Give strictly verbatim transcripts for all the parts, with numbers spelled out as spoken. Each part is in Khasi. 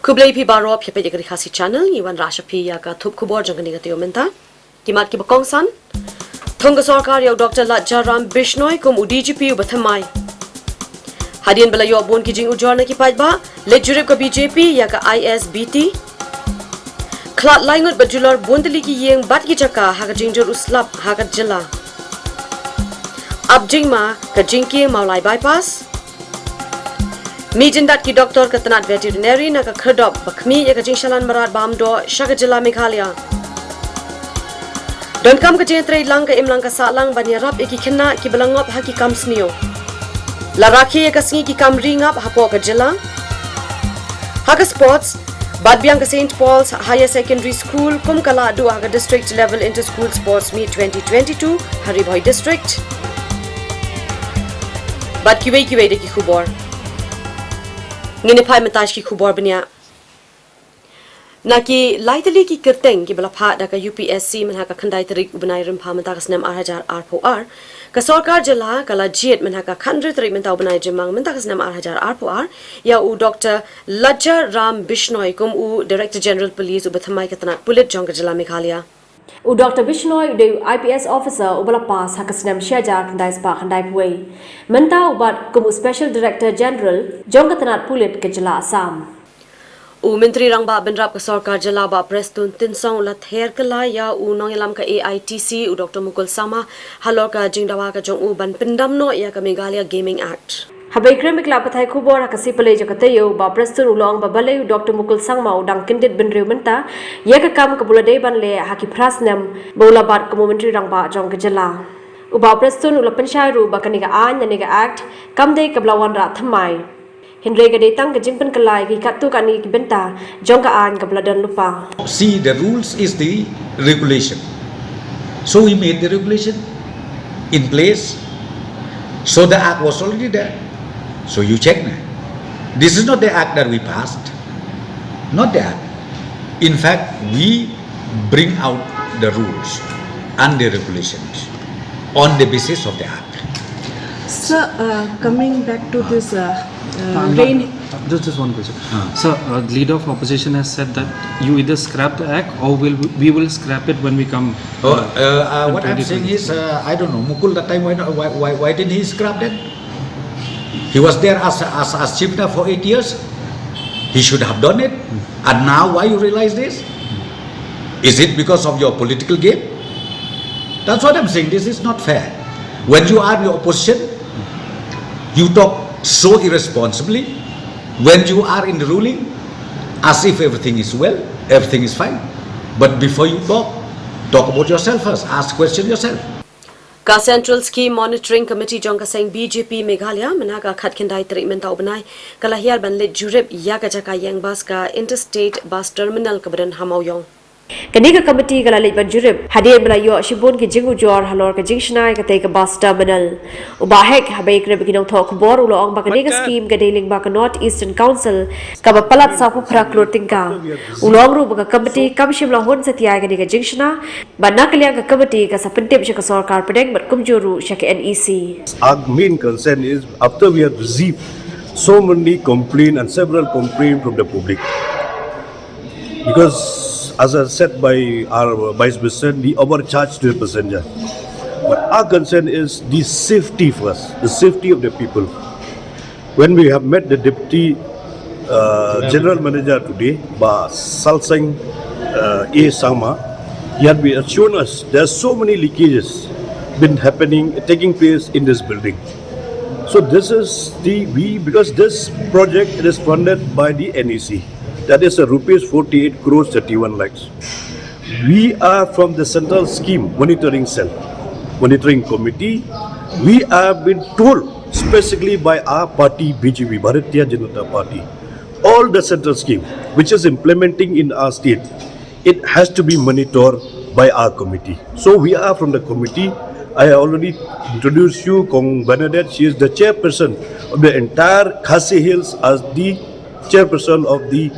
Khublei phi baroh, phi peit ïa ka Ri Khasi Channel. Ngi wanrah sha phi ïa ka thup khubor jong kane ka taïew mynta. Ki mat kiba kongsan. Thung ka sorkar ïa u Doctor Ladjaram Bishnoi kum u D G P uba thymmai. Hadien ba la ïoh bun ki jingujor na ki paidbah, leit jurip ka B J P ïa ka I S B T. Khlad lai ngut bad julor bun tylli ki ïing bad ki jaka ha ka jingjur u slap ha ka jylla. Ap jingma ka jingkieng Mawlai Bypass. Mih jyndat ki doktor ka tnat veterinary na ka khyrdop ba khmih ïa ka jingshalan mrad bam doh sha ka jylla Meghalaya. Donkam ka jingtrei lang ka imlang ka sahlang ban ïarap ïa ki khynnah kiba la ngop ha ki kam sniew. La rakhe ïa ka sngi ki kam ri ngap hapoh ka jylla. Ha ka sports, bat biang ka Saint Paul's Higher Secondary School kum ka la duh ha ka district level inter school sports meet twenty twenty-two ha Ri Bhoi District. Bad kiwei kiwei de ki khubor. Ngin ïa phai mynta sha ki khubor bniah. Na ki lai tylli ki kyrteng kiba la phah da ka U P S C mynha ka khyndai tarik u bnai Rymphang mynta ka snem ar hajar arphew ar, ka sorkar jylla ka la jied mynha ka khathynriew tarik mynta u bnai Jymmang mynta ka snem ar hajar arphew ar ïa u Doctor Ladjaram Bishnoi kum u Director General Police uba thymmai ka tnat pulit jong ka jylla Meghalaya. U Doctor Bishnoi u dei u I P S officer uba la pass ha ka snem shi hajar khyndai spah khyndai phew wei. Mynta u bat kum u Special Director General jong ka tnat pulit ka jylla Assam. U Myntri Rangbah Bynrap ka sorkar jylla Bah Prestone Tynsong u la ther kylla ïa u nongïalam ka A I T C u Doctor Mukul Sangma halor ka jingdawa ka jong u ban pyndam noh ïa ka Meghalaya Gaming Act. Haba ïakren bad ki lad pathai khubor ha ka sngi Palei jong ka taïew, Bah Prestone u la ong ba balei u Doctor Mukul Sangma u dang kyndit bynriew mynta ïa ka kam kaba u la dei ban leh ha ki phra snem ba u la bat kum u Myntri Rangbah jong ka jylla. U Bah Prestone u la pynshai ruh ba kane ka aiñ lane ka Act kam dei kaba la wanrah thymmai. Hynrei ka dei tang ka jingpynkylla ïa ki katto katne ki bynta jong ka aiñ kaba la don lypa. See, the rules is the regulation. So we made the regulation in place. So the act was already there. So you check now. This is not the act that we passed. Not the act. In fact, we bring out the rules and the regulations on the basis of the act. Sir, uh, coming back to this uh, uh, I'm not- rain. Just, just one question. Sir, uh, leader of opposition has said that you either scrap the act or we'll, we will scrap it when we come. Oh, uh, uh, what I'm twenty saying twenty. Is, uh, I don't know, Mukul, that time, why, not- why, why, why didn't he scrap that? He was there as, as, as chief now for eight years. He should have done it. And now, why you realize this? Is it because of your political game? That's what I'm saying. This is not fair. When you are in the opposition, you talk so irresponsibly. When you are in the ruling, as if everything is well, everything is fine. But before you talk, talk about yourself first. Ask question yourself. Ka Central Scheme Monitoring Committee jong ka seng B J P Meghalaya mynha ka khatkhyndai tarik mynta u bnai ka la hiar ban leit jurip ïa ka jaka ïeng bas ka Interstate Bus Terminal kaba don ha Mawiong. Kane ka committee ka la leit ban jurip hadien ba la ïoh shibun ki jingujor halor ka jingshna ïa katei ka bus terminal. U Bah Hek haba ïakren bad ki nongthoh khubor u la ong ba kane ka scheme ka dei lyngba ka North Eastern Council kaba palat sawphew phra klur tyngka. U la ong ruh ba ka committee kam shym la hun satia ïa kane ka jingshna bad na ka liang ka committee ka sa pyntip sha ka sorkar pdeng bad kumjuh ruh sha ka N E C. Our main concern is after we have received so many complaints and several complaints from the public. Because as I said by our vice president, we overcharge to the passenger. But our concern is the safety first, the safety of the people. When we have met the deputy uh, general manager today, Bah Salseng uh, A Sangma, he had been assured us there are so many leakages been happening, taking place in this building. So this is the we because this project is funded by the N E C. That is a rupees forty-eight crores thirty-one lakhs. We are from the central scheme monitoring cell, monitoring committee. We have been told specifically by our party B J P, Bharatiya Janata Party, all the central scheme which is implementing in our state, it has to be monitored by our committee. So we are from the committee. I already introduced you, Kong Bernadette. She is the chairperson of the entire Khasi Hills as the chairperson of the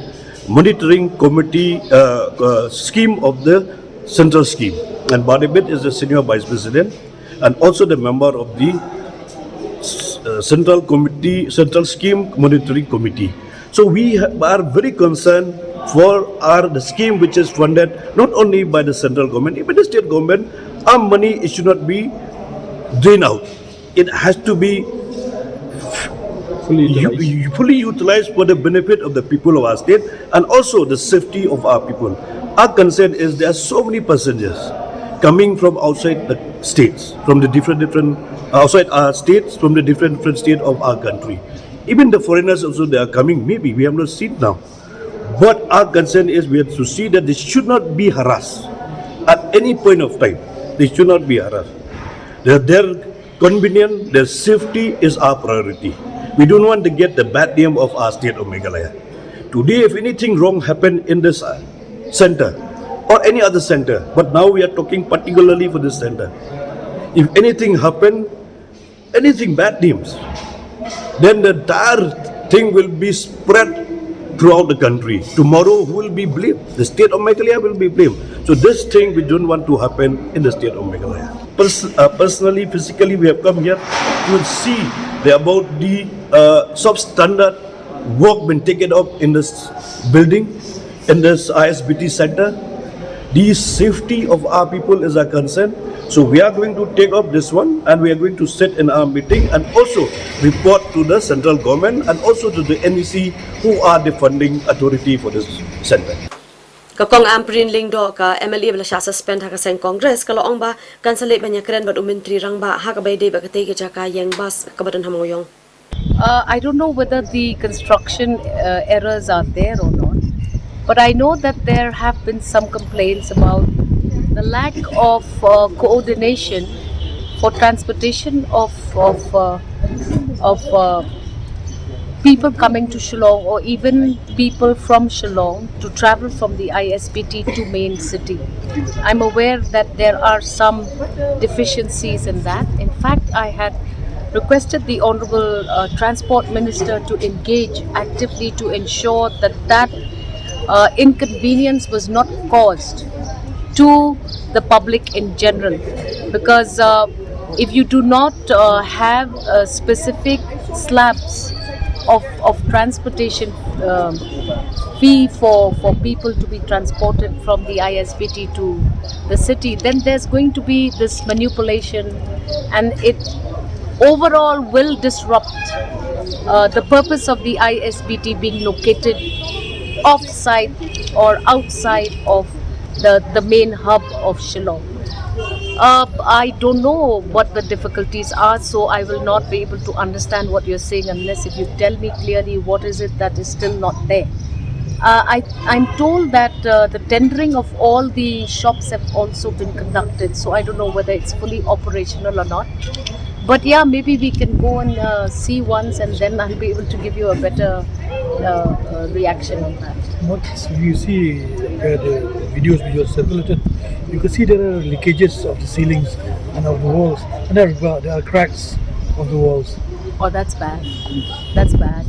monitoring committee uh, uh, scheme of the central scheme. And Badabit is the senior vice president and also the member of the uh, central committee, central scheme monitoring committee. So we ha- are very concerned for our the scheme which is funded not only by the central government, even the state government. Our money, it should not be drained out. It has to be Fully u- utilized. u- fully utilized for the benefit of the people of our state and also the safety of our people. Our concern is there are so many passengers coming from outside the states, from the different different outside our states, from the different different state of our country. Even the foreigners also, they are coming. Maybe we have not seen now. But our concern is we have to see that they should not be harassed at any point of time. They should not be harassed. Their, their convenience, their safety is our priority. We don't want to get the bad name of our state of Meghalaya. Today, if anything wrong happen in this uh, center or any other center, but now we are talking particularly for this center. If anything happen, anything bad names, then the entire thing will be spread throughout the country. Tomorrow, who will be blamed? The state of Meghalaya will be blamed. So this thing we don't want to happen in the state of Meghalaya. Pers- uh, personally, physically, we have come here to see the about the uh, substandard work been taken up in this building, in this I S B T center. The safety of our people is our concern. So we are going to take up this one and we are going to sit in our meeting and also report to the central government and also to the N E C who are the funding authority for this center. Ka Kong Ampareen Lyngdoh, ka M L A ba la shah suspend ha ka seng Congress, ka la ong ba kan sa leit ban ïakren bad u Myntri Rangbah ha kaba ïadei bad katei ka jaka ïeng bas kaba don ha Mawïong. Uh, I don't know whether the construction uh, errors are there or not, but I know that there have been some complaints about the lack of uh, coordination for transportation of of uh, of uh, people coming to Shillong, or even people from Shillong to travel from the I S B T to main city. I'm aware that there are some deficiencies in that. In fact, I had requested the Honorable uh, Transport Minister to engage actively to ensure that that uh, inconvenience was not caused to the public in general, because uh, if you do not uh, have uh, specific slabs of, of transportation um, fee for, for people to be transported from the I S B T to the city, then there's going to be this manipulation, and it overall will disrupt uh, the purpose of the I S B T being located off-site or outside of the, the main hub of Shillong. Uh, I don't know what the difficulties are, so I will not be able to understand what you're saying unless if you tell me clearly what is it that is still not there. Uh, I, I'm told that uh, the tendering of all the shops have also been conducted, so I don't know whether it's fully operational or not. But yeah, maybe we can go and uh, see once, and then I'll be able to give you a better uh, uh, reaction on that. What you see where the videos which were circulated, you can see there are leakages of the ceilings and of the walls, and there are, there are cracks of the walls. Oh, that's bad. That's bad.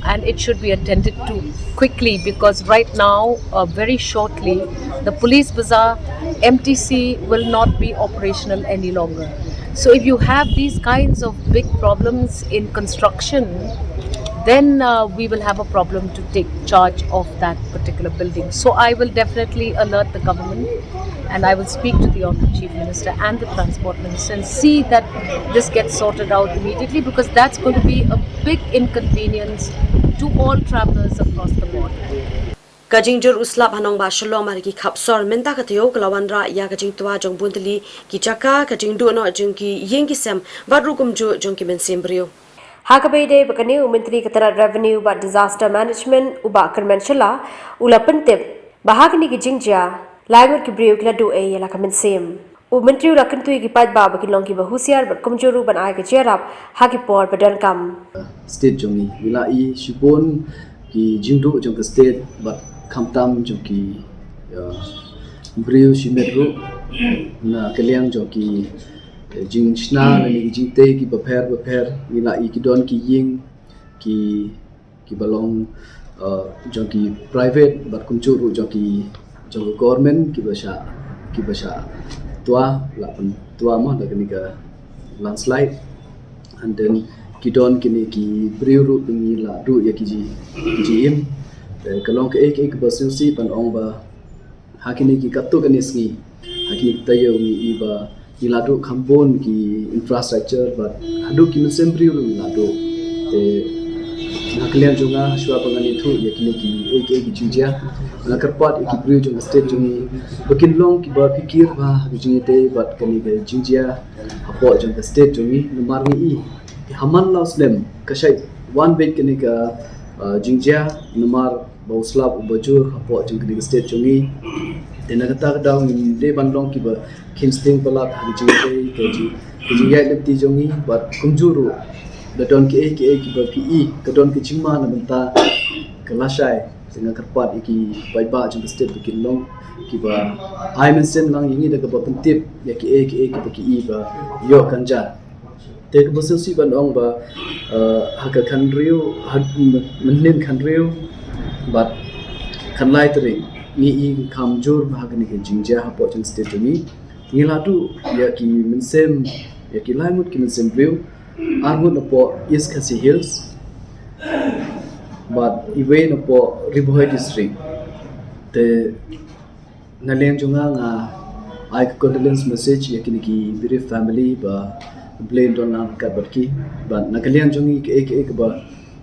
And it should be attended to quickly, because right now, uh, very shortly, the police bazaar M T C will not be operational any longer. So if you have these kinds of big problems in construction, then uh, we will have a problem to take charge of that particular building. So I will definitely alert the government, and I will speak to the Honorable Chief Minister and the Transport Minister and see that this gets sorted out immediately, because that's going to be a big inconvenience to all travelers across the board. Ka jingjur u slap ha nongbah Shillong mar ki khap sor mynta ka taïew ka la wanrah ïa ka jingtwa jong bun tylli ki jaka, ka jingduh noh jong ki ïing ki sem bad ruh kumjuh jong ki mynsiem briew. Ha kaba ïadei bad kane, u Myntri ka tnad Revenue bad Disaster Management, u Bah Kyrmen Shylla, u la pyntip ba ha kine ki jingjia, lai ngut ki briew ki la duh ei ïa la ka mynsiem. U Myntri u la kyntu ïa ki paidbah ba kin long kiba husiar bad kumjuh ruh ban ai ka jingïarap ha ki por ba donkam. State jong ngi, ngi la i shibun ki jingduh jong ka state bad khamtam jong ki, uh, briew shimet ruh, na ka liang jong ki, eh, jingshna lane ki jingtei kiba pher ba pher. Ngi la i ki don ki ïing ki, kiba long, uh, jong ki private bad kumjuh ruh jong ki, jong ki government, kiba shah, kiba shah twa, la pyntwa mo da kane ka landslide. And then ki don kine ki briew ruh ba ngi la duh ïa ki ji, ki jingim. Te ka long kaei kaei kaba sngewsih ban ong ba ha kine ki katto katne sngi, ha kine ki taïew ngi i ba ngi la duh kham bun ki infrastructure bad haduh ki mynsiem briew ruh ngi la duh. Te na ka liang jong nga, shuwa ba ngan ïathuh ïa kine kiei kiei ki jingjia, nga kyrpad ïa ki briew jong ka state jong ngi ba kin long kiba phikir bha ha ka jingïadei bad kane ka jingjia hapoh jong ka state jong ngi, namar ngi i ha man la u snem ka shait wan beit kane ka, uh, jingjia, namar ba u slap uba jur hapoh jong kane ka state jong ngi. Te na kata ka daw ngim dei ban long kiba kheiñ sting palat ha ka jingïadei, ka jing, ka jingïaid lynti jong ngi bad kumjuh ruh, da don kiei kiei kiba phi i ka don ka jingma na bynta ka lashai, te nga kyrpad ïa ki paidbah jong ka state ba kin long kiba ai mynsiem lang ïa ngi da kaba pyntip ïa kiei kiei kiba ki i ba ïoh kan jia. Te kaba sngewsih ban ong ba, uh, ha ka khathynriew, ha, mynhynnin khathynriew bad khatlai tarik ngi i kham jur ha kane ka jingjia hapoh jong ka state jong ngi. Ngi la duh ïa ki mynsiem, ïa ki lai ngut ki mynsiem briew, ar ngut napoh East Khasi Hills bad iwei napoh Ri Bhoi District. Te na liang jong nga, nga ai ka condolence message ïa kine ki bereaved family ba U Blei un don lang ryngkat bad ki. Bad na ka liang jong ngi, kiei kiei kiba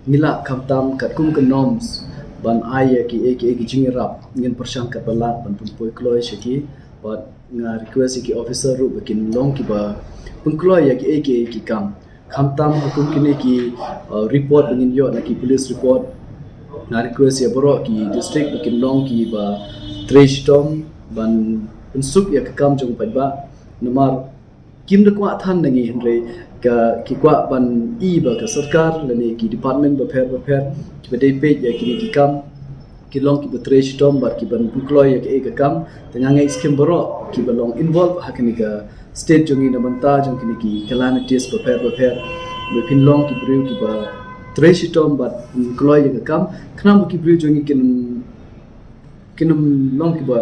ngi lah khamtam katkum ka norms ban ai ïa kiei kiei ki jingïarap, ngin pyrshang katba lah ban pynpoi kloi sha ki. Bad nga request ïa ki officer ruh ba kin long kiba pynkloi ïa kiei kiei ki kam, khamtam ha kum kine ki, uh, report ba ngin ïoh na ki police report. Nga request ïa baroh ki district ba kin long kiba trei shitom ban pynsuk ïa ka kam jong u paidbah, namar kim da kwah than na ngi, hynrei ka, ki kwah ban i ba ka sorkar lane ki department bapher bapher kiba dei peit ïa kine ki kam ki long kiba trei shitom bad kiban pynkloi ïa kaei ka kam. Te nga ngeit skhem baroh kiba long involve ha kane ka state jong ngi na bynta jong kine ki calamities bapher bapher, ba phin long ki briew kiba trei shitom bad pynkloi ïa ka kam, khnang ba ki briew jong ngi kin, kin ym long kiba,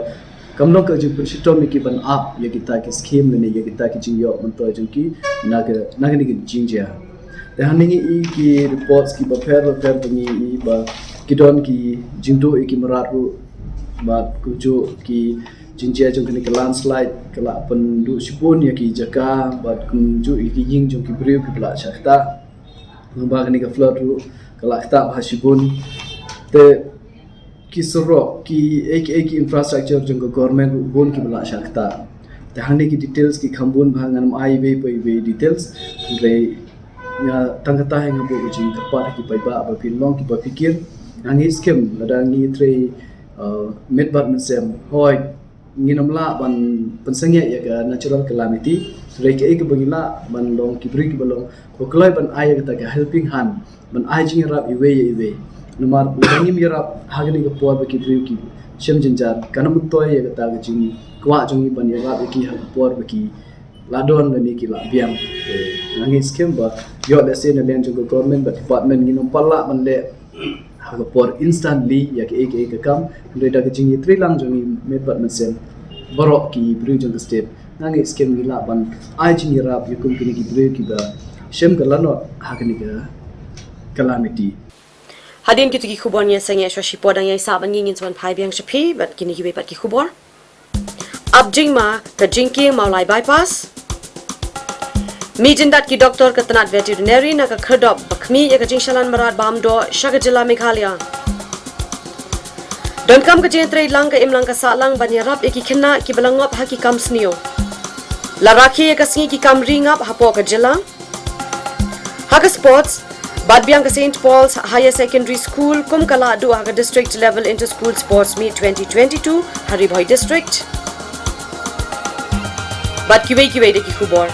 kam long ka jingpynshitom ïa ki ban ap ïa kita ki scheme lane ïa kita ki jingïoh myntoi jong ki na ka, na kane ka jingjia. Te hangne ngi i ki reports kiba pher bapher ba ngi i ba ki don ki jingduh ïa ki mrad ruh, bad kumjuh ki jingjia jong kane ka landslide ka la pynduh shibun ïa ki jaka, bad kumjuh ïa ki ïing jong ki briew kiba la shah ktah. Nangba kane ka flood ruh ka la ktah bha shibun. Te ki surok, kiei kiei ki infrastructure jong ka government ruh bun kiba la shah ktah. Te hangne ki details ki kham bun bha, ngan ym ai iwei pa iwei details. Hynrei nga tang kata hi nga buh ka jingkyrpad ha ki paidbah ba phin long kiba phikir. Nga ngeit skhem lada ngi trei, uh, met bad mynsiem, hooid ngin ym lah ban pynsangeh ïa ka natural calamity. Hynrei kaei kaba ngi lah ban long ki briew kiba long, ba kloi ban ai ïa kata ka helping hand, ban ai jingïarap iwei ïa iwei. Namar lada ngim ïarap ha kane ka por ba ki briew ki shem jynjar, kan ym myntoi ïa kata ka jingkwah jong ngi ban ïarap ïa ki ha ka por ba ki la don lane ki la biang. Te nga ngeit skhem ba ïoh lehse na liang jong ka government bad department ngin ym pat lah ban leh ha ka por instantly ïa kaei kaei ka kam, hynrei da ka jingïatreilang jong ngi met bad mynsiem, baroh ki briew jong ka state, nga ngeit skhem ngi lah ban ai jingïarap ïa kum kine ki briew kiba shem ka lanot ha kane ka calamity. Hadien kito ki khubor ngi ïa sangeh shuwa shipor, dang ïa sah ban ngi ngin sa wan phai biang sha phi bad kine kiwei pat ki khubor. Ap jingma ka jingkieng Mawlai Bypass. Mih jyndat ki doktor ka tnat veterinary na ka khyrdop ba khmih ïa ka jingshalan mrad bam doh sha ka jylla Meghalaya. Donkam ka jingïatreilang ka imlang ka sahlang ban ïarap ïa ki khynnah kiba la ngop ha ki kam sniew. La rakhe ïa ka sngi ki kam ri ngap hapoh ka jylla. Ha ka sports, bat biang ka Saint Paul's Higher Secondary School kum ka lah duh ha ka District Level Inter School Sports Meet twenty twenty-two ha Ri Bhoi District. Bad kiwei kiwei de ki khubor.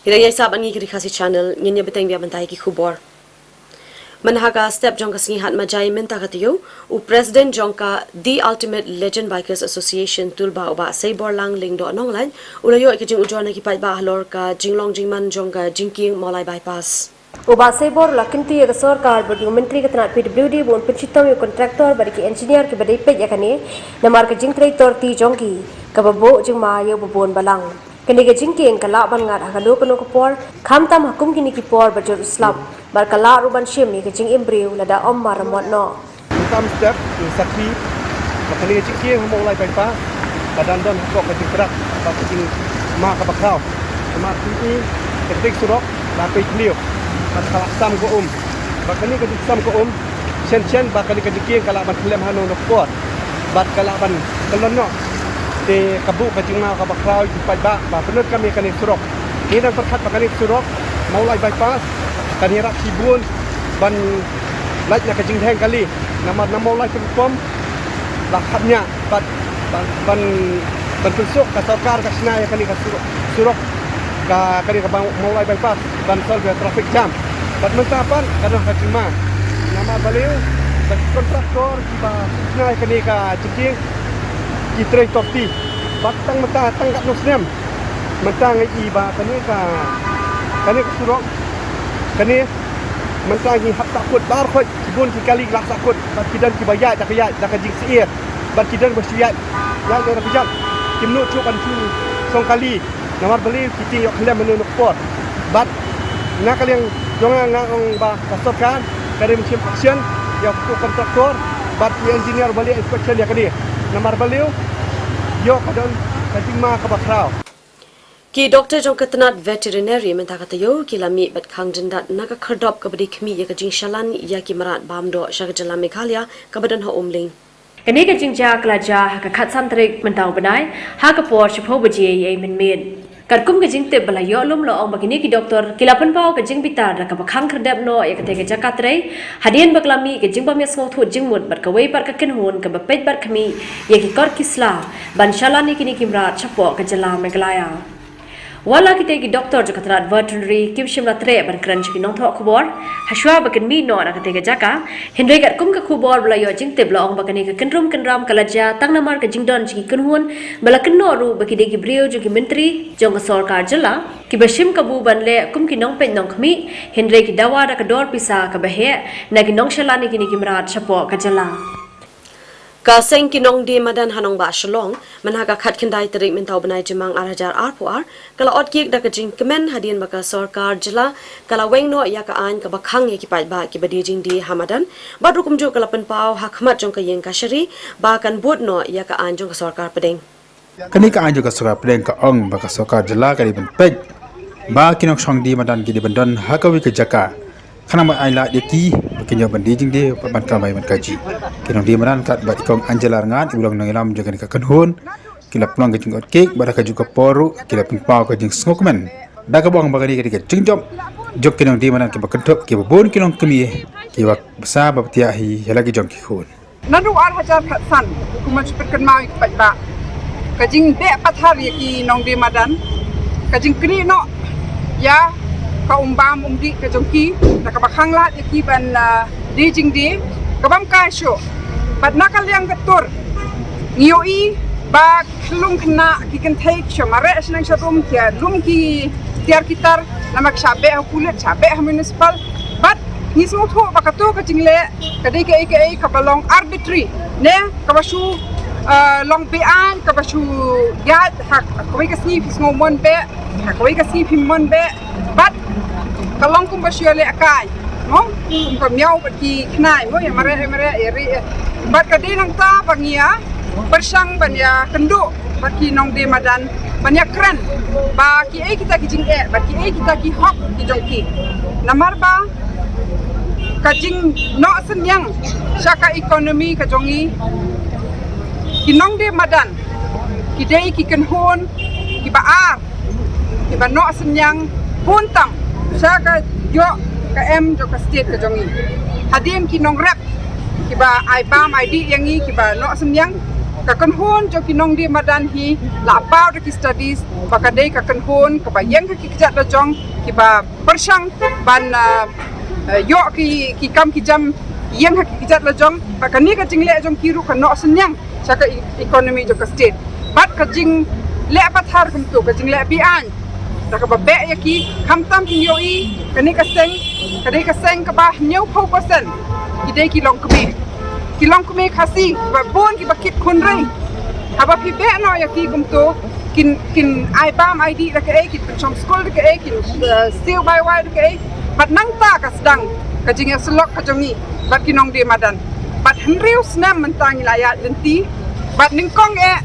Ki nang ïai sah bad ngi ki Ri Khasi Channel, ngin ïa bteng biang mynta ïa ki khubor. Mynta ha ka step jong ka sngi Hatmajai mynta ka taïew, u President jong ka The Ultimate Legend Bikers Association Tulbagh u Bah Seiborlang Lyngdoh Nonglait, u la ïoh ïa ka jingujor na ki paidbah halor ka jinglong jingman jong ka jingkieng Mawlai Bypass. U Bah Seibor u la kyntu ïa ka sorkar bad u Myntri ka tnat P W D ba un pynshitom ïa u kontraktor bad ïa ki engineer kiba dei peit ïa kane, namar ka jingtrei torti jong ki kaba buh jingma ïa u babun balang. Kane ka jingkieng ka lah ban ngat ha kano kano ka por, khamtam ha kum kine ki por ba jur u slap, bad ka lah ruh ban shim ïa ka jingim briew lada ym maramot noh. Mynta mynstep ngi sakhi ba kane ka jingkieng ha Mawlai Bypass ka dang don hapoh ka jingtrak bad ka jingma kaba khraw. Namar phi i ka dei surok la pei thliew bad ka la sam ka um. Ba kane ka jingsam ka um shen shen ba kane ka jingkieng ka lah ban khlem hano no por bad ka lah ban kyllon noh. Te ka buh ka jingma kaba khraw ïa ki paidbah ba pynlut kam ïa kane surok. Ngi dang pyrkhat ba kane surok Mawlai Bypass kan ïarap shibun ban lait na ka jingdheng kali. Namar na Mawlai Pynpom la kham ïa bad ban ban ban pynsuk ka sorkar ka shna ïa kane ka surok, surok ka kane ka Mawlai Bypass ban solve ïa traffic jam. Bad mynta pat ka don ka jingma. Namar balei ba ki kontraktor kiba shna ïa kane ka jingkieng ki trei torti. Bad tang mynta tang katno snem mynta ngi i ba kane ka kane ka surok kane mynta ngi hap sahkut bar khoit. Ki bun ki kali la sahkut bad ki don kiba ïaid da ka ïaid da ka jingsyier bad ki don ba shu ïaid ïaid da ka ïaid. Kim nud shuh ban shu shong kali namar balei ki tieng ïoh khlem mynno na ka por. Bad na ka liang jong nga nga ong ba ka sorkar ka dei ban shim action ïa u kontraktor bad ki engineer ba leh inspection ïa kane. Namar balei ïoh ka don ka jingma kaba khraw. Ki doktor jong ka tnat veterinary mynta ka taïew ki la mih bad khang jyndat na ka khyrdop kaba dei khmih ïa ka jingshalan ïa ki mrad bam doh sha ka jylla Meghalaya kaba don ha Umling. Kane ka jingjia ka la jia ha ka khatsan tarik mynta u bnai ha ka por shiphew baje ïa i mynmiet. Katkum ka jingtip ba la ïoh lum la ong ba kine ki doktor ki la pynpaw ka jingbitar da kaba khang khyrdep noh ïa katei ka jaka trei hadien ba ka la mih ka jingbym ïasngewthuh jingmut bad kawei pat ka kynhun kaba peit bad khmih ïa ki kot ki sla ban shalan ïa kine ki mrad shapoh ka jylla Meghalaya. Wat la kitei ki doktor jong ka tnat veterinary kim shym la treh ban kren sha ki nongthoh khubor hashwa ba kin mih noh na katei ka jaka, hynrei katkum ka khubor ba la ïoh jingtip la ong ba kane ka kynrum kynram ka la jia tang namar ka jingdon jong ki kynhun ba la kynnoh ruh ba ki dei ki briew jong ki myntri jong ka sorkar jylla kiba shim kabu ban leh kum ki nongpeit nongkhmih, hynrei ki dawa da ka dor pisa kaba heh na ki nongshalan ïa kine ki mrad shapoh ka jylla. Ka seng ki nongdie madan ha nongbah Shillong, mynha ka khatkhyndai tarik mynta u bnai Jymmang ar hajar arphew ar, ka la ot kiek da ka jingkmen hadien ba ka sorkar jylla ka la weng noh ïa ka aiñ kaba khang ïa ki paidbah kiba die jingdie ha madan, bad ruh kumjuh ka la pynpaw ha khmat jong ka ïing kashari ba kan bud noh ïa ka aiñ jong ka sorkar pdeng. Kane ka aiñ jong ka sorkar pdeng ka ong ba ka sorkar jylla ka dei ban peit ba ki nongshong die madan ki dei ban don ha kawei ka jaka. Khnang ban ai lad ïa ki ba kin ïoh ban die jingdie bad ban kamai ban kajih. Ki nongdie madan katba i Kong Angela Rngad iba long nongïalam jong kane ka kynhun ki la pynlong ka jingot kiek bad ha kajuh ka por ruh ki la pynpaw ka jingsngewkmen da kaba ong ba kane ka dei ka jingjop jong ki nongdie madan kiba kynthup kiba bun ki longkmie kiba bsa ba btiah hi ïa la ki jong ki khun. Naduh ar hajar khatsan, kumba shu pynkynmaw ïa ki paidbah, ka jingbeh pathar ïa ki nongdie madan, ka jingknieh noh ïa ka um bam um dih ka jong ki, da kaba khang lad ïa ki ban, ah, die jingdie, ka bym kai shuh. Bad na ka liang ka tur, ngi ïohi ba ki lum khynnah ki kynthei ki shu mareh shnong sharum, ki lum ki tiar ki tar, namar ki shah beh ha pulit, shah beh ha municipal. Bad ngi sngewthuh ba kato ka jingleh ka dei kaei kaei kaba long arbitrary ne kaba shu, ah, long beaiñ, kaba shu ïaid, ha kawei ka sngi phi sngew mon beh, ha kawei ka sngi phim mon beh. Bad ka long kumba shu ïaleh kai, mo, kum ka miaw bad ki khnai, mo, ïa mareh ïa mareh ïa rieh. Bad ka dei nangta ba ngi ïa pyrshang ban ïakynduh bad ki nongdie madan ban ïakren ba kiei kita ki jingeh bad kiei kita ki hok ki jong ki. Namar ba ka jingnoh synñiang sha ka economy ka jong ngi, ki nongdie madan ki dei ki kynhun kiba ar kiba noh synñiang bun tam sha ka ïoh ka em jong ka state ka jong ngi. Hadien ki nongrep kiba ai bam ai dih ïa ngi kiba noh synñiang, Ka kynhun jong ki nongdie madan hi la paw da ki studies ba ka dei ka kynhun kaba ïeng ha ki kjat lajong, kiba pyrshang ban, ah, eh, ïoh ki, ki kam ki jam ïeng ha ki kjat lajong. Ba kane ka jingleh jong ki ruh ka noh synñiang sha ka e-, economy jong ka state. Bad ka jingleh pathar kumto, ka jingleh be-aiñ, da kaba beh ïa ki, khamtam ki ïohi, kane ka seng ka dei ka seng kaba hynñiewphew percent ki dei ki longkmie, ki longkmie Khasi ba bun kiba kit khun ri. Haba phi beh noh ïa ki kumto, kin, kin ai bam ai dih da kaei, kin pynshong skul da kaei, kin, eh, siew bai wai da kaei. Bad nangta ka sdang ka jingïasyllok ka jong ngi bad ki nongdie madan. Bad hynriew snem mynta ngi la ïaid lynti. Bad nyngkong eh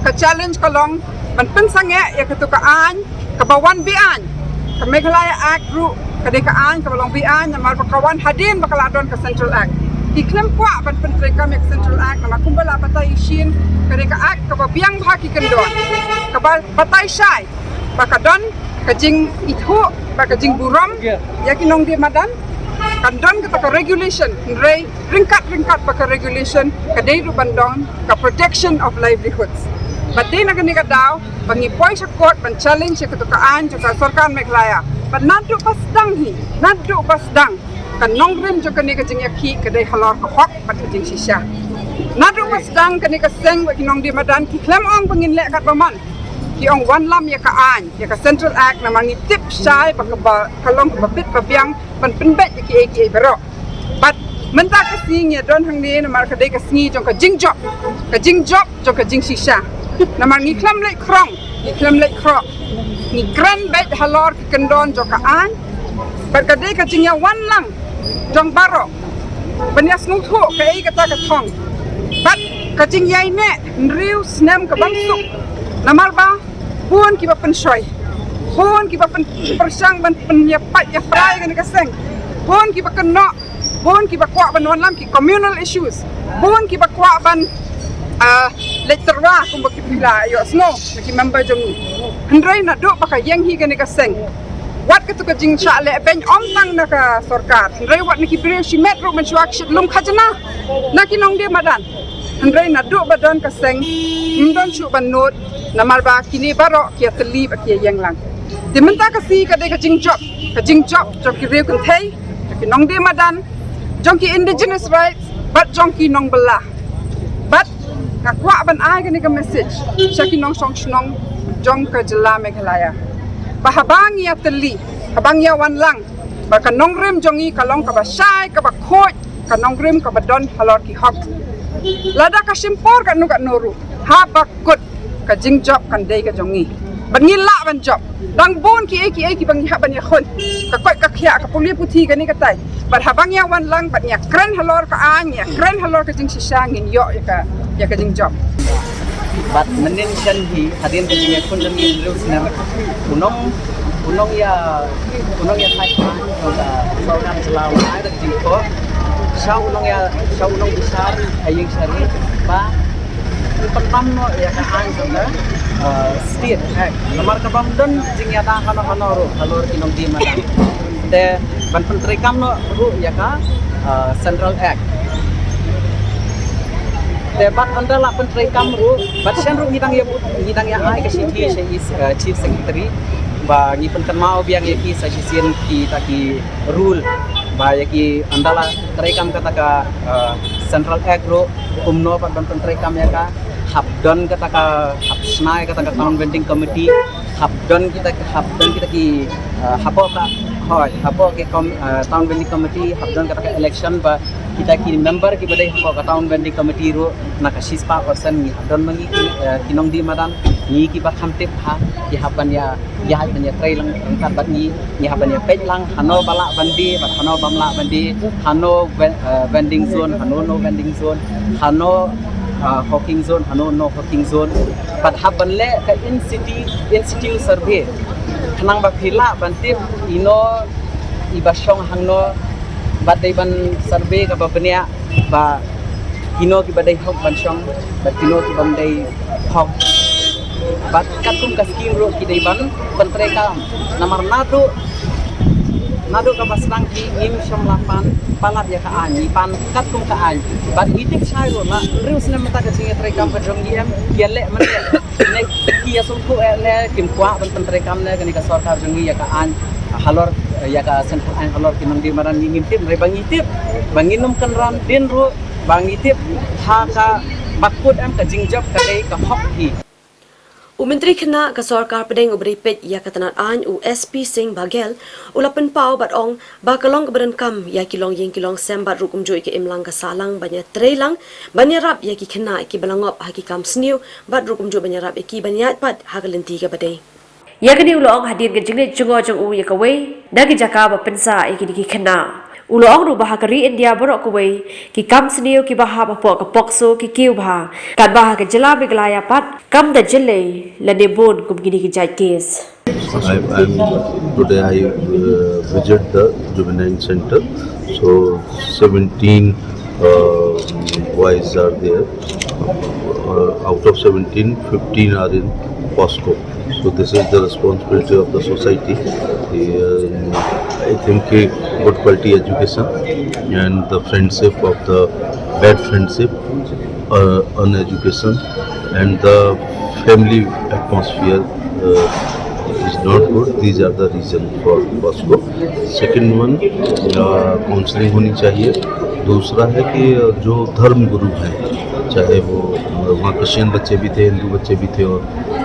ka challenge ka long ban pynsangeh ïa kato ka aiñ kaba wan be-aiñ. Ka Meghalaya Act ruh ka dei ka aiñ kaba long be-aiñ namar ba ka wan hadien ba ka la don ka Central Act. Ki khlem kwah ban pyntreikam ïa ka Central Act namar kumba la batai shisien, ka dei ka Act kaba biang bha ki kyndon, kaba batai shai ba ka don ka jingithuh bad ka jingburom ïa ki nongdie madan. Kan don kata ka regulation, hynrei ryngkat ryngkat bad ka regulation ka dei ruh ban don ka protection of livelihoods. Bad dei na kane ka daw ba ngi poi sha court ban challenge ïa kato ka aiñ jong ka sorkar Meghalaya. Bad naduh ba sdang hi, naduh ba sdang, ka nongrim jong kane ka jingïakhih ka dei halor ka hok bad ka jingshisha. Naduh ba sdang kane ka seng bad ki nongdie madan ki khlem ong ba ngin leh katba mon, ki ong wanlam ïa ka aiñ, ïa ka Central Act, namar ngi tip shai ba kaba ka long kaba bit ba biang ban pynbeit ïa kiei kiei baroh. Bad mynta ka sngi ngi don hangne namar ka dei ka sngi jong ka jingjop, ka jingjop jong ka jingshisha. Namar ngi khlem leit khrong, ngi khlem leit khroh, ngi kren beit halor ki kyndon jong ka aiñ. Bad ka dei ka jingïawanlang jong baroh ban ïasngewthuh kaei kata ka thong. Bad ka jingïaineh hynriew snem ka bym suk. Namar ba bun kiba pynshoi, bun kiba pyn-, pyrshang ban pynïapait ïaprai kane ka seng, bun kiba kynnoh, bun kiba kwah ban wanlam ki communal issues, bun kiba kwah ban, ah, leit tyrwa kumba ki phi la ïohsngew na ki member jong ngi. Hynrei naduh ba ka ïeng hi kane ka seng, wat kato ka jingshah leh beiñ ym tang na ka sorkar, hynrei wat na ki briew shimet ruh mynshuwa ki shait lum khajna na ki nongdie madan. Hynrei naduh ba don ka seng ym don shuh ban nud, namar ba kine baroh ki ïatylli bad ki ïaïeng lang. Te mynta ka sngi ka dei ka jingjop, ka jingjop jong ki riew kynthei, jong ki nongdie madan, jong ki indigenous rights bad jong ki nongbylla. Bad nga kwah ban ai kane ka message sha ki nongshong shnong jong ka jylla Meghalaya ba haba ngi ïatylli, haba ngi ïawanlang, ba ka nongrim jong ngi ka long kaba shai, kaba khuid, ka nongrim kaba don halor ki hok. Lada ka shim por katno katno ruh, haba kut ka jingjop kan dei ka jong ngi. Bad ngi lah ban jop. Dang bun kiei kiei kiba ngi hap ban ïakhun, ka koit ka khiah, ka pule puthi, kane katai. Bad haba ngi ïawanlang bad ngi ïakren halor ka aiñ, ngi ïakren halor ka jingshisha, ngin ïoh ïa ka, ïa ka jingjop. Bad mynnin shen hi, hadien ka jingïakhun jong ngi hynriew snem, u nong, u nongïa, u nongïathait aiñ jong ka sorkar jylla u ai da ka jingkyrkhu sha u nongïa, sha u nongbishar ha ïing sha ri ba u pynbam noh ïa ka aiñ jong ka, eh, State Act. Namar ka bym don jingïada hano hano ruh halor ki nongdie madan. Te ban pyntreikam noh ruh ïa ka, ah, Central Act. Te bad ynda la pyntreikam ruh, bad shen ruh ngi dang ïa, ngi dang ïa ai ka shithi sha i, ah, Chief Secretary ba ngi pynkynmaw biang ïa ki sa shisien kita ki rule ba ïa ki ynda la treikam kata ka, ah, Central Act ruh kumno pat ban pyntreikam ïa ka, hap don kata ka, hap shna ïa kata ka Town Vending Committee, hap don kita, hap don kita ki, ah, hapoh ka, hoi, hapoh ki kom-, ah, Town Vending Committee, hap don kata ka election ba kita ki member kiba dei hapoh ka Town Vending Committee ruh na ka shispah percent ngi hap don ma ngi ki, ah, ki nongdie madan, ngi kiba kham tip bha, ki hap ban ïa, ïa hap ban ïatrei lang ryngkat bad ngi, ngi hap ban ïapeit lang hano ba lah ban die bad hano bym lah ban die, hano ven-, ah, vending zone, hano no vending zone, hano, ah, hawking zone, hano no hawking zone. Bad hap ban leh ka in situ, in situ survey khnang ba phi lah ban tip ino iba shong hangno, bad dei ban survey kaba bniah ba kino kiba dei hok ban shong bad kino kibym dei hok. Bad katkum ka scheme ruh ki dei ban pyntreikam. Namar naduh Naduh kaba sdang hi ngim shym la pan palat ïa ka aiñ, ngi pan katkum ka aiñ. Bad ngi tip shai ruh la hynriew snem mynta ka jingïatreikam ka jong ngi em, ïa leh mynta ne ki ïa sngewthuh eh ne kim kwah ban pyntreikam ne kane ka sorkar jong ngi ïa ka aiñ halor, ïa ka central aiñ halor ki nongdie madan, ngi ngim tip, hynrei ba ngi tip ba ngin ym kynran dien ruh, ba ngi tip ha kaba kut em, ka jingjop ka dei ka hok hi. U Myntri Khynnah ka Sorkar Pdeng uba dei peit ïa ka tnat aiñ u S P Singh Baghel u la pynpaw bad ong ba ka long kaba donkam ïa ki longïing ki longsem bad ruh kumjuh ïa ka imlang ka sahlang ban ïatreilang ban ïarap ïa ki khynnah kiba la ngop ha ki kam sniew bad ruh kumjuh ban ïarap ïa ki ban ïaid pat ha ka lynti kaba dei. Ïa kane u la ong hadien ka jingleit jngoh jong u ïa kawei na ki jaka ba pynsah ïa kine ki khynnah. U la ong ruh ba ha ka ri India baroh kawei ki kam sniew kiba hap hapoh ka POCSO ki kiew bha, katba ha ka jylla Meghalaya pat kam da jyllei lane bun kum kine ki jait kes. I, I'm, today I uh, visit the juvenile center. So seventeen uh, boys are there. Uh, out of seventeen, fifteen are in POCSO. So this is the responsibility of the society. Um, I think a good quality education and the friendship of the bad friendship, uh, on education and the family atmosphere uh, is not good. These are the reason for POCSO. Second one, uh, counselling होनी चाहिए. दूसरा है कि जो धर्म गुरु हैं, चाहे वो वहाँ क्रिश्चियन बच्चे भी थे, हिंदू बच्चे भी थे और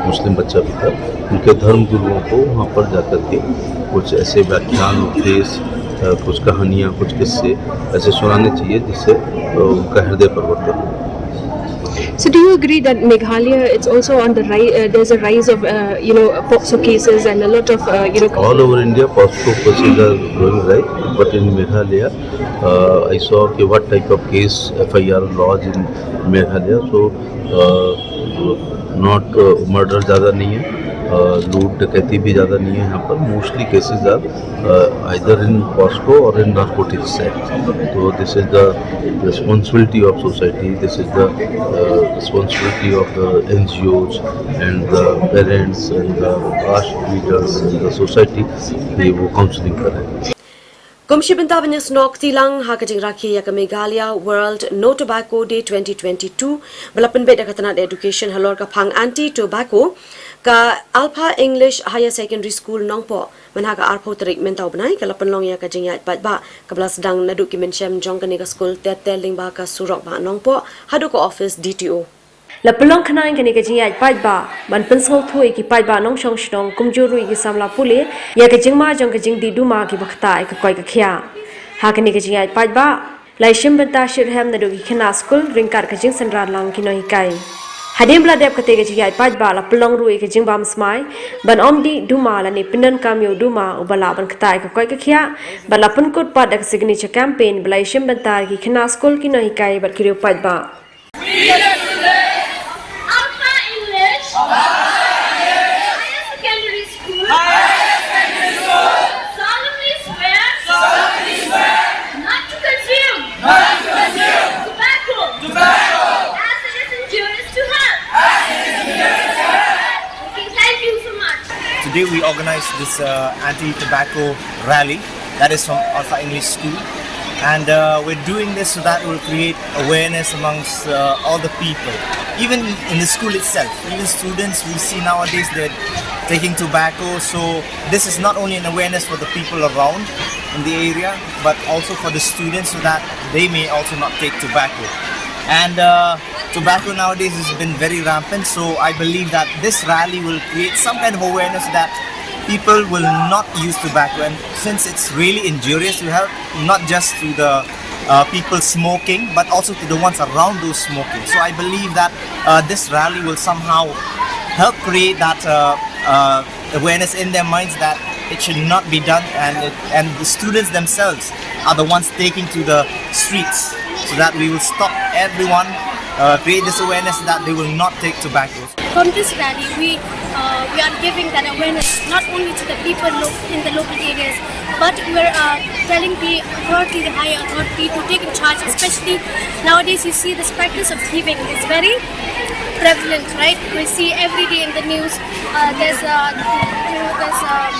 मुस्लिम बच्चा भी था, उनके धर्म गुरुओं को वहाँ पर जाकर के कुछ ऐसे व्याख्यान, उपदेश, अ, कुछ कहानियाँ, कुछ किस्से ऐसे सुनाने चाहिए जिससे अ, उनका हृदय परिवर्तन हो. So do you agree that Meghalaya, it's also on the rise, uh, there's a rise of, uh, you know, POCSO cases and a lot of, uh, you know, all over India, POCSO cases are growing, right? But in Meghalaya, uh, I saw कि what type of case F I R lodge in Meghalaya. So, uh, not uh, murder ज़्यादा नहीं है, uh, लूट डकैती भी ज़्यादा नहीं है यहाँ पर. Mostly cases are uh, either in POCSO or in narcotics act. So this is the responsibility of society, this is the uh, responsibility of the N G Os and the parents and the past leaders and the society कि वो counselling करें. Kum shi bynta ban ïasnoh kti lang ha ka jingrakhe ïa ka Meghalaya World No Tobacco Day twenty twenty-two ba la pynbeit da ka tnat education halor ka phang anti tobacco ka Alpha English Higher Secondary School Nongpoh. Mynha ka arphew tarik mynta u bnai ka la pynlong ïa ka jingïaid paidbah kaba la sdang naduh ki mynshem jong kane ka skul ter ter lyngba ka surok ba Nongpoh haduh ka office D T O. La pynlong khnang kane ka jingïaid paidbah ban pynsngewthuh ïa ki paidbah nongshong shnong kumjuh ruh ïa ki samla pule ïa ka jingma jong ka jingdih duma kiba ktah ïa ka koit ka khiah. Ha kane ka jingïaid paidbah la ïashim bynta shitrhem naduh ki khynnah skul ryngkat ka jingsynran lang ki nonghikai. Hadien ba la dep kata ka jingïaid paidbah la pynlong ruh ïa ka jingbam smai ban ym dih duma lane pyndonkam ïa u duma uba lah ban ktah ïa ka koit ka khiah bad la pynkut pat da ka signature campaign ba la ïashim bynta da ki khynnah skul, ki nonghikai bad ki riew paidbah. Alpha English Higher Secondary School solemnly swear not to consume tobacco as it is injurious to health. Okay, thank you so much. Today we organized this uh, anti-tobacco rally that is from Alpha English School. And uh, we're doing this so that we'll create awareness amongst uh, all the people, even in the school itself. Even students, we see nowadays they're taking tobacco. So this is not only an awareness for the people around in the area, but also for the students so that they may also not take tobacco. And uh, tobacco nowadays has been very rampant. So I believe that this rally will create some kind of awareness that people will not use tobacco, and since it's really injurious to health, not just to the uh, people smoking but also to the ones around those smoking. So I believe that uh, this rally will somehow help create that uh, uh, awareness in their minds that it should not be done, and it, and the students themselves are the ones taking to the streets, so that we will stop everyone, uh, create this awareness that they will not take tobacco. From this rally, we uh, we are giving that awareness not only to the people lo- in the local areas, but we're uh, telling the authority, the higher authority, to take in charge. Especially nowadays, you see this practice of thieving is very prevalent, right? We see every day in the news. Uh, there's uh, you know, there's um,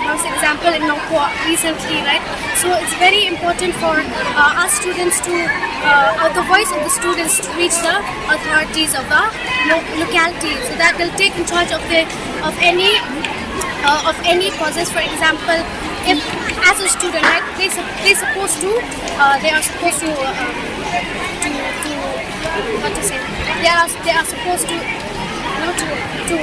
House example in Nongpoh recently, right? So it's very important for uh, us students to, uh, uh, the voice of the students to reach the authorities of the lo- locality, so that they'll take in charge of the of any uh, of any causes. For example, if as a student, right, they sup- they supposed to uh, they are supposed to uh, to to what to say? They are they are supposed to you know to to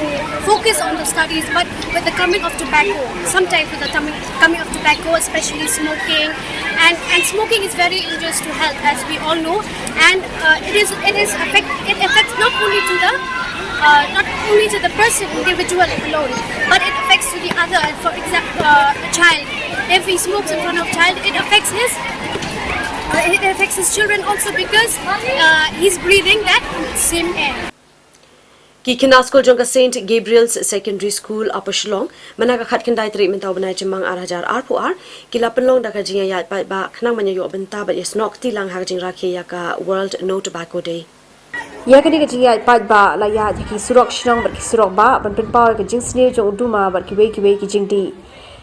focus on the studies, but with the coming of tobacco, sometimes with the coming coming of tobacco, especially smoking, and and smoking is very injurious to health, as we all know, and uh, it is it is affect it affects not only to the uh, not only to the person individual alone, but it affects to the other. For example, uh, a child, if he smokes in front of child, it affects his uh, it affects his children also, because uh, he's breathing that same air. Ki khynnah skul jong ka Saint Gabriel's Secondary School, Upper Shillong, mynta ka khatkhyndai tarik mynta u bnai Jymmang ar hajar arphew ar, ki la pynlong da ka jingïaid paidbah khnang ban ïoh bynta bad ïasnoh kti lang ha ka jingrakhe ïa ka World No Tobacco Day. Ïa kane ka jingïaid paidbah la ïaid ha ki surok shnong bad ki surok bah ban pynpaw ïa ka jingsniew jong u duma bad kiwei kiwei ki jingdih.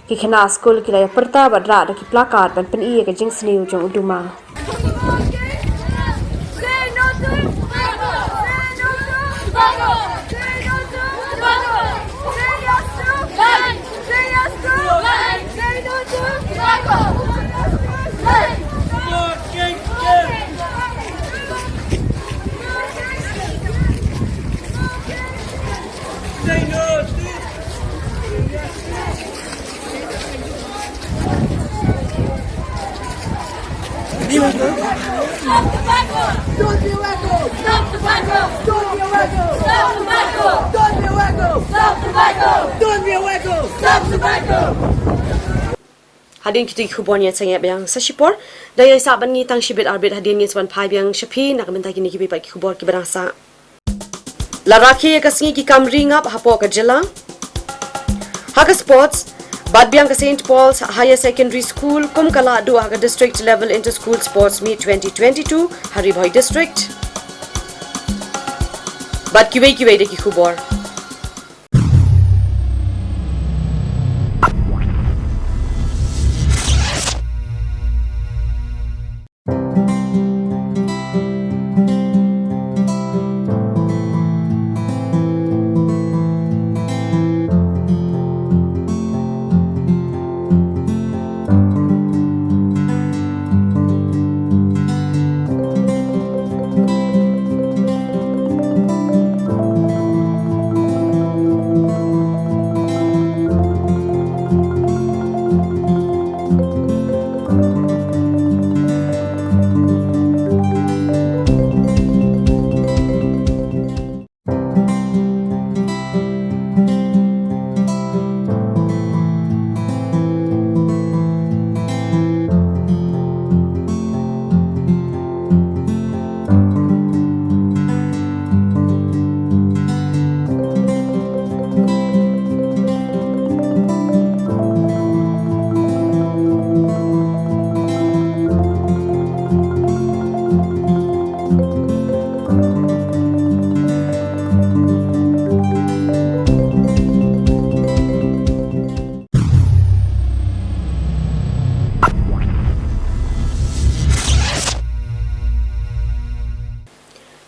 Ki khynnah skul ki la ïa pyrta bad rah da ki placard ban pyni ïa ka jingsniew jong u duma. Hadien kito ki khubor ngi ïa sangeh biang sa shipor. Da ïa sah ban ngi tang shibit arbit hadien ngi sa ban phai biang sha phi na ka bynta kine kiwei pat ki khubor kiba dang sah. La rakhe ïa ka sngi ki kam ri ngap hapoh ka jylla. Ha ka sports, bat biang ka Saint Paul's Higher Secondary School kum ka la duh ha ka District Level Inter School Sports Meet twenty twenty-two ha Ri Bhoi District. Bad kiwei kiwei de ki khubor.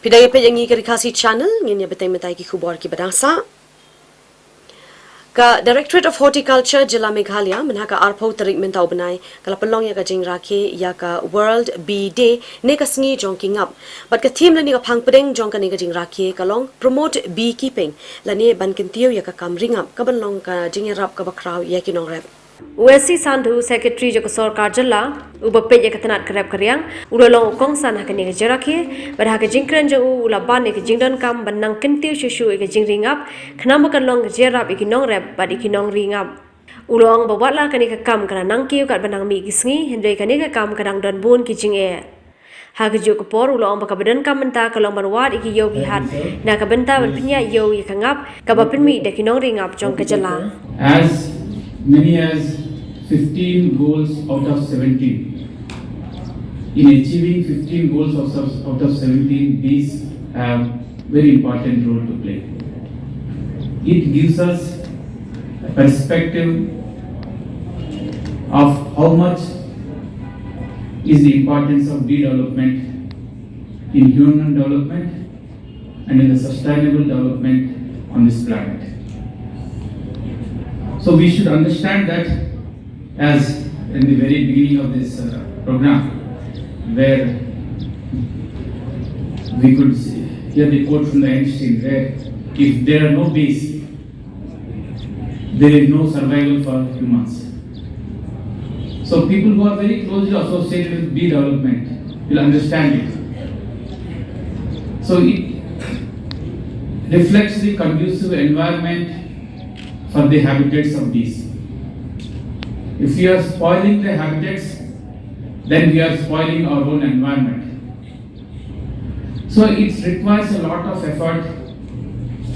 Phi dang ïa peit ïa ngi ka Ri Khasi Channel, ngin ïa bteng mynta ïa ki khubor kiba dang sah. Ka Directorate of Horticulture Jylla Meghalaya mynha ka arphew tarik mynta u bnai ka la pynlong ïa ka jingrakhe ïa ka World Bee Day ne ka sngi jong ki ngap. Bad ka theme lane ka phang pdeng jong kane ka jingrakhe ka long Promote Beekeeping lane ban kyntiew ïa ka kam ri ngap, ka ban long ka jingïarap kaba khraw ïa ki nongrep. U S C Sandhu, Secretary jong ka Sorkar Jylla, uba peit ïa ka tnat ka rep ka riang, u la long u kongsan ha kane ka jingrakhe, bad ha ka jingkren jong u, u la ban ïa ka jingdonkam ban nang kyntiew shuh shuh ïa ka jingri ngap, khnang ba kan long ka jingïarap ïa ki nongrep bad ïa ki nongri ngap. U la ong ba watla kane ka kam ka la nang kiew katba nang mih ki sngi, hynrei kane ka kam ka dang don bun ki jingeh. Ha kajuh ka por u la ong ba kaba donkam mynta ka long ban wad ïa ki ïew ki hat na ka bynta ban pynïaid ïew ïa ka ngap kaba pynmih da ki nongri ngap jong ka jylla. As many as fifteen goals out of seventeen. In achieving fifteen goals out of, out of seventeen, bees have very important role to play. It gives us a perspective of how much is the importance of bee development in human development and in the sustainable development on this planet. So we should understand that, as in the very beginning of this uh, program, where we could see, hear the quote from the Einstein, where if there are no bees, there is no survival for humans. So people who are very closely associated with bee development will understand it. So it reflects the conducive environment for the habitats of bees. If we are spoiling the habitats, then we are spoiling our own environment. So it requires a lot of effort.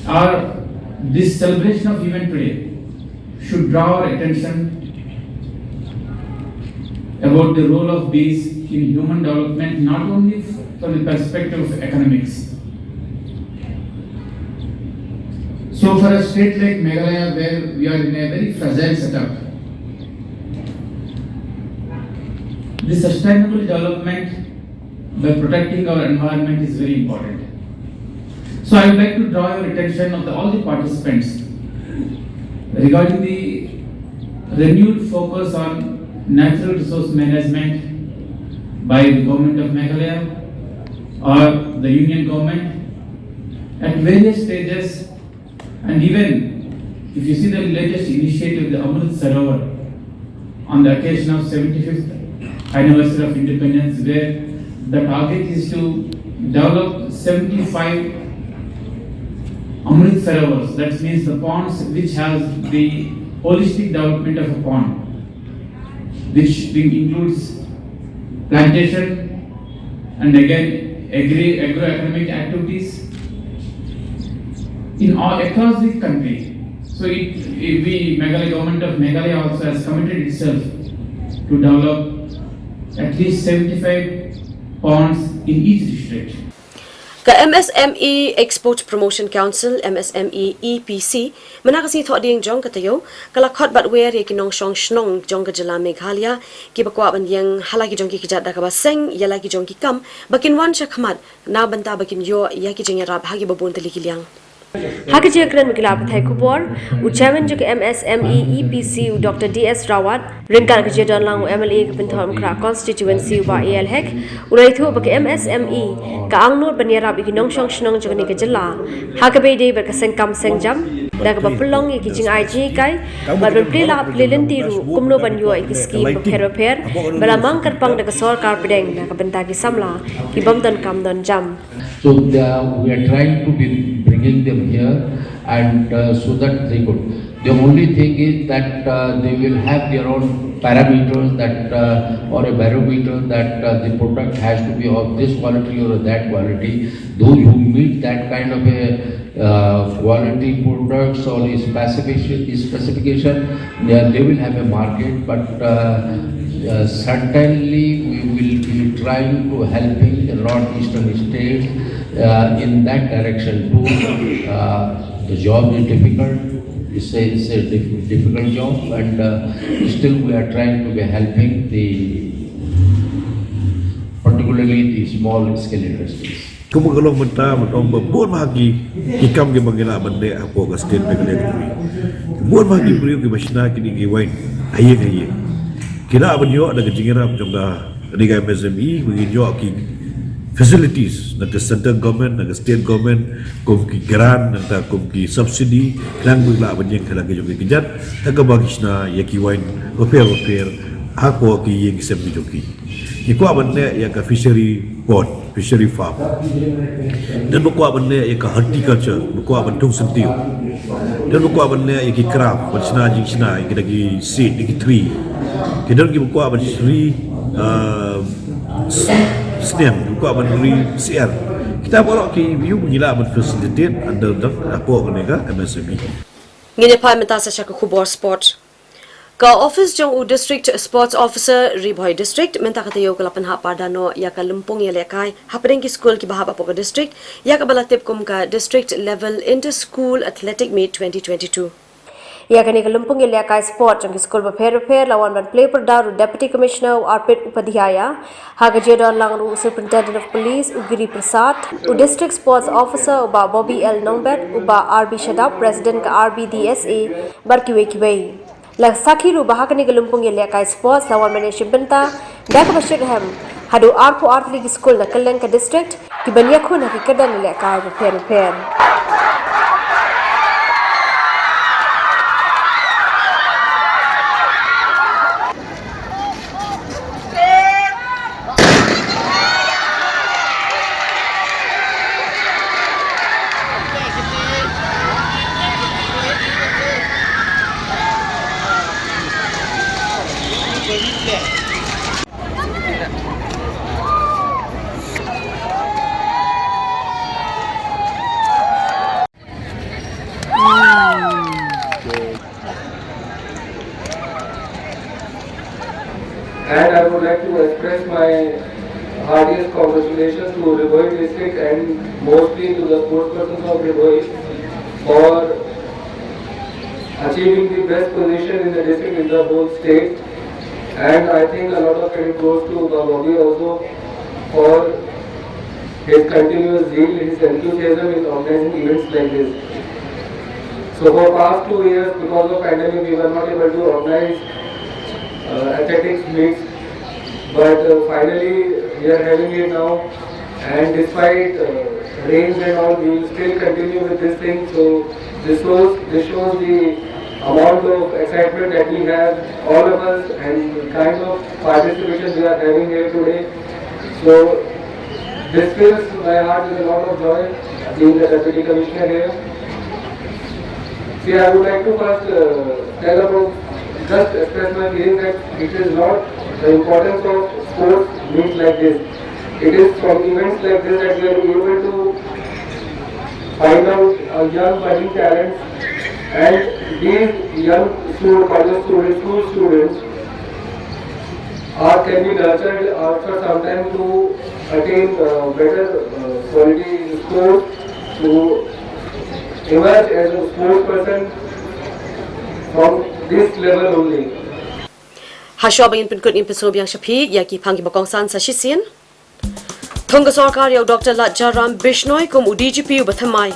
Our this celebration of event today should draw our attention about the role of bees in human development, not only from the perspective of economics. So for a state like Meghalaya, where we are in a very fragile setup, the sustainable development by protecting our environment is very important. So I would like to draw your attention of the, all the participants regarding the renewed focus on natural resource management by the government of Meghalaya or the union government at various stages, and even if you see the latest initiative, the Amrit Sarovar, on the occasion of seventy-fifth anniversary of independence, where the target is to develop seventy-five Amrit Sarovars, that means the ponds which has the holistic development of a pond, which includes plantation and again agri agroeconomic activities in all across the country. So it, it, we Meghalaya, government of Meghalaya also has committed itself to develop at least seventy-five ponds in each district. Ka M S M E Export Promotion Council, M S M E E P C, mynta ka sngi Thohdieng jong ka taïew, ka la khot bad wer ïa ki nongshong shnong jong ka jylla Meghalaya, kiba kwah ban ïeng ha la ki jong ki kjat da kaba seng ïa la ki jong ki kam ba kin wan sha khmat, na bynta ba kin ïoh ïa ki jingïarap ha kiba bun tylli ki liang. Ha ka jingïakren bad ki lad pathai khubor, u Chairman jong ka M S M E E P C, u Doctor D S Rawat, ryngkat ka jingdon lang u M L A ka Pynthorumkhrah Constituency, u Bah A L Hek, u la ïathuh ba ka M S M E ka angnud ban ïarap ïa ki nongshong shnong jong kane ka jylla ha kaba ïadei bad ka seng kam seng jam, da kaba pynlong ïa ki jingai jinghikai bad ban plie lad plie lynti ruh kumno ban ïoh ïa ki skim bapher bapher ba la mang kyrpang da ka sorkar pdeng na ka bynta ki samla ki bym don kam don jam. So they are, we are trying to be bringing them here, and uh, so that they could. The only thing is that uh, they will have their own parameters that uh, or a barometer that uh, the product has to be of this quality or that quality. Those who meet that kind of a uh, quality products or specification, specification, yeah, they will have a market. But uh, uh, certainly we will be trying to helping the northeastern states uh, in that direction too. Uh, the job is difficult. It's a, it's a diff- difficult job, and uh, still we are trying to be helping the particularly the small scale industries. Kumba ka long mynta, mynta ba bun ma ki ki kam kiba ngi lah ban leh hapoh ka state Meghalaya ka jong ngi. Bun ma ki briew kiba shna kine ki wine ha ïing ha ïing. Ki lah ban ïoh da ka jingïarap jong ka, kane ka M S M E, ba ngin ïoh ki facilities na ka central government, na ka state government, kum ki grant, nangta kum ki subsidy, khnang ba ki lah ban ïeng ha la ki jong ki kjat ha kaba ki shna ïa ki wine bapher bapher hapoh ki ïing ki sem ki jong ki. Ki kwah ban leh ïa ka fishery pond, fishery farm. Dang ba kwah ban leh ïa ka horticulture, ba kwah ban thung syntiew. Dang ba kwah ban leh ïa ki craft, ban shna jingshna ïa ki, da ki seed, da ki tree. Ki don kiba kwah ban ri, uh, snem, ba kwah ban ri syiar. Kita baroh ki ïoh, ngi lah ban facilitate under the, hapoh kane ka M S M E. Ngin ïa phai mynta sa sha ka khubor sport. Ka ophis jong u District Sports Officer Ri Bhoi District mynta ka taïew ka la pynhap parda noh ïa ka lympung ïalehkai hapdeng ki skul kiba hap hapoh ka district, ïa kaba la tip kum ka District Level Inter School Athletic Meet twenty twenty-two. Ïa kane ka lympung ïalehkai sport jong ki skul bapher bapher la wan ban plie pyrda ruh u Deputy Commissioner u Arpit Upadhyaya, ha ka jingdon lang ruh u Superintendent of Police u Giri Prasad, u District Sports Officer u Bah Bobby L Nongbet, u Bah R B Shadap, President ka R B D S A, bad kiwei kiwei. La sakhi ruh ba ha kane ka lympung ïalehkai sports la wan ban ïashim bynta da kaba shitrhem haduh arphew ar tylli ki skul na kylleng ka district, kiban ïakhun ha ki kyrdan ïalehkai bapher bapher. And I would like to express my heartiest congratulations to Ri Bhoi district and mostly to the sportspersons of Ri Bhoi for achieving the best position in the district, in the whole state. And I think a lot of credit goes to Bobby also for his continuous zeal, his enthusiasm in organizing events like this. So for past two years, because of pandemic, we were not able to organize uh, athletics meets, but uh, finally we are having it now. And despite uh, rains and all, we will still continue with this thing. So this shows this shows the amount of excitement that we have, all of us, and the kind of participation we are having here today. So this fills my heart with a lot of joy, being the Deputy Commissioner here. See, I would like to first uh, tell about, just express my feeling that it is not the importance of sports meets like this. It is from events like this that we are able to find out a young budding talents, and these young school, college students, school students are can be nurtured after some time to attain uh, better uh, quality in sports, to emerge as a sports person from this level only. Hashuwa ba ngin pynkut, ngin pynsngew biang sha phi ïa ki phang kiba kongsan sa shisien. Thung ka sorkar ïa u Doktor Latjaram Bishnoi kum u D G P uba thymmai.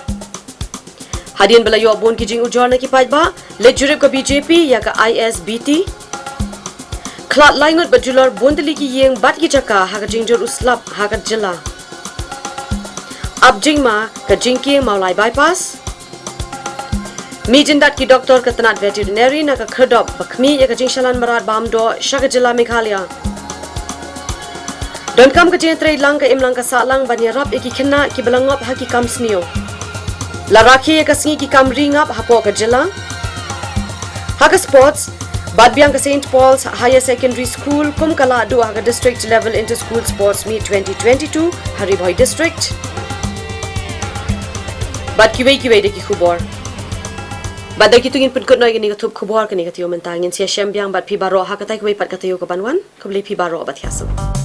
Hadien ba la ïoh bun ki jingujor na ki paidbah, leit jurip ka B J P ïa ka I S B T. Khlad lai ngut bad julor bun tylli ki ïing bad ki jaka ha ka jingjur u slap ha ka jylla. Ap jingma ka jingkieng Mawlai Bypass. Mih jyndat ki doktor ka tnat veterinary na ka Khyrdop ba khmih ïa ka jingshalan mrad bam doh sha ka jylla Meghalaya. Donkam ka jingtrei lang ka imlang ka sahlang ban ïarap ïa ki khynnah kiba la ngop ha ki kam sniew. La rakhe ïa ka sngi ki kam ri ngap hapoh ka jylla. Ha ka sports, bat biang ka Saint Paul's Higher Secondary School kum ka lah duh ha ka District Level Inter School Sports Meet twenty twenty-two ha Ri Bhoi District. Bad kiwei kiwei de ki khubor. Bad da kitu ngin pynkut noh ïa kane ka thup khubor, kane ka taïew mynta. Ngin sa ïashem biang bad phi baroh ha katai kawei pat ka taïew kaban wan. Khublei phi baroh bad ïa sngewbha.